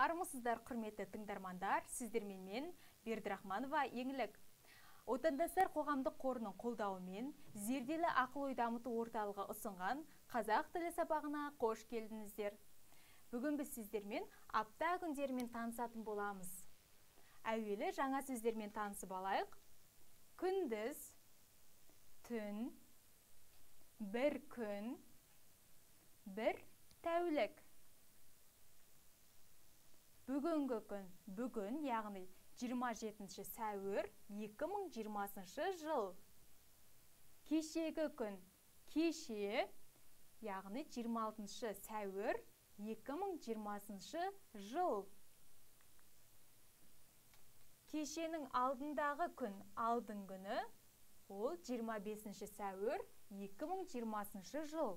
Армысыздар, құрметті тыңдармандар, сіздермен мен Бердірахманова Еңлік. Отандастар қоғамдық қорының қолдауымен Зерделі ақыл ой дамыту орталығы ұсынған қазақ тілі сабағына қош келдіңіздер. Бүгін біз сіздермен апта күндерімен танысатын боламыз. Әуелі жаңа сөздермен танысып алайық. Күндіз, түн, бір күн, бір тәулік. Бүгінгі күн, бүгін, яғни 27 сәуір 2020 жыл. Кешегі күн, кеше, яғни 26 сәуір 2020 жыл. Кешенің алдындағы күн, алдын күні, ол 25 сәуір 2020 жыл.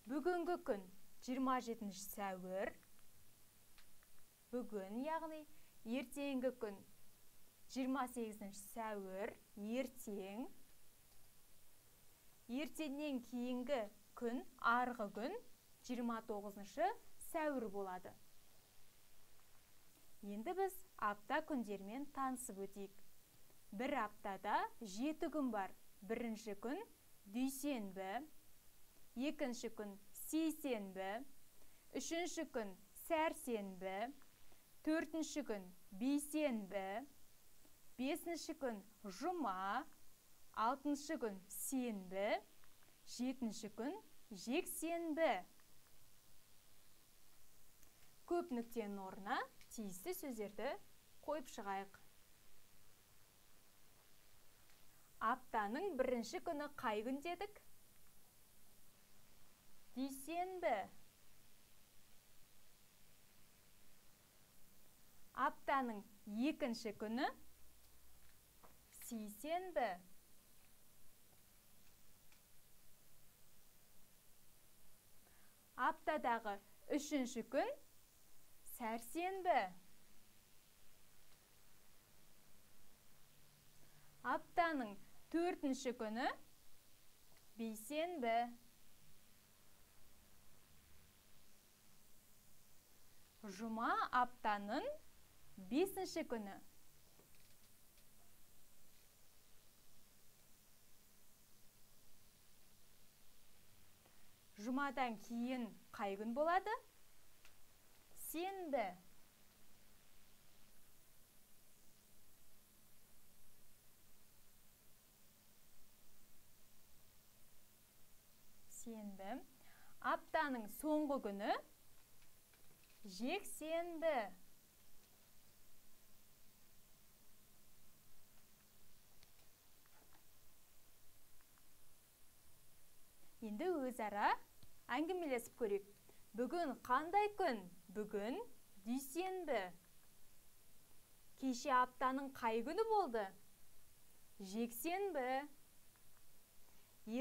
Бүгінгі күн, 27 сәуір, бүгін, яғни ертеңгі күн 28 сәуір, ертең. Ертеңнен кейінгі күн, арғы күн 29 сәуір болады. Енді біз апта күндермен танысып өтейік. Бір аптада 7 күн бар. Бірінші күн дүйсенбі, екінші күн сейсенбі, үшінші күн сәрсенбі, төртінші күн бейсенбі, бесінші күн жұма, алтыншы күн сенбі, жетінші күн жексенбі. Көп нүктенің орнына тиісті сөздерді қойып шығайық. Аптаның бірінші күні қай күн дедік? Дүйсенбі. Аптаның екінші күні сейсенбі. Аптадағы үшінші күн сәрсенбі. Аптаның төртінші күні бейсенбі. Жұма аптаның бесінші күні. Жұмадан кейін қай күн болады? Сенбі. Сенбі. Аптаның соңғы күні жексенбі. Енді өзара әңгімелесіп көрейік. Бүгін қандай күн? Бүгін дүйсенбі. Кеше аптаның қай күні болды? Жексенбі.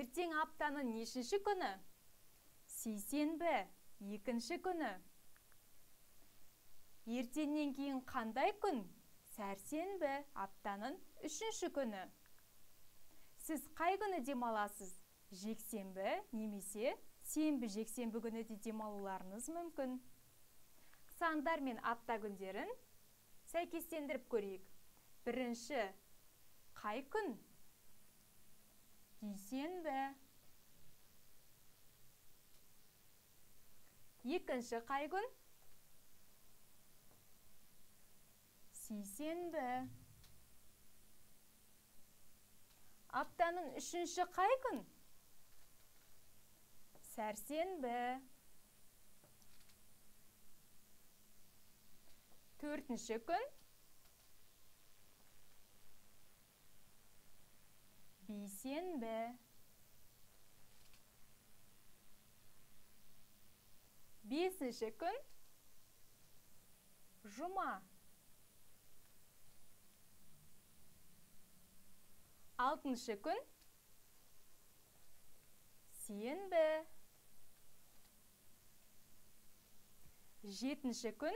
Ертең аптаның нешінші күні? Сейсенбі, екінші күні. Ертеңнен кейін қандай күн? Сәрсенбі, аптаның үшінші күні. Сіз қай күні демаласыз? Жексенбі немесе сенбі, жексенбі күні де демалуларыңыз мүмкін. Сандар мен апта күндерін сәйкестендіріп көрейік. Бірінші қай күн? Дүйсенбі. Екінші қай күн? Сейсенбі. Аптаның үшінші қай күн? Сәрсенбі. Төртінші күн бейсенбі. Бесінші күн жұма. Алтыншы күн сенбі. Жетінші күн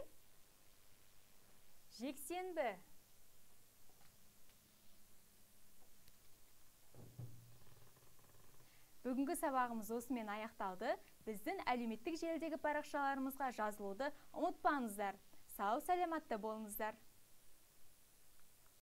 жексенбі. Бүгінгі сабағымыз осымен аяқталды. Біздің әлеуметтік желідегі парақшаларымызға жазылуды ұмытпаңыздар. Сау саламатта болыңыздар.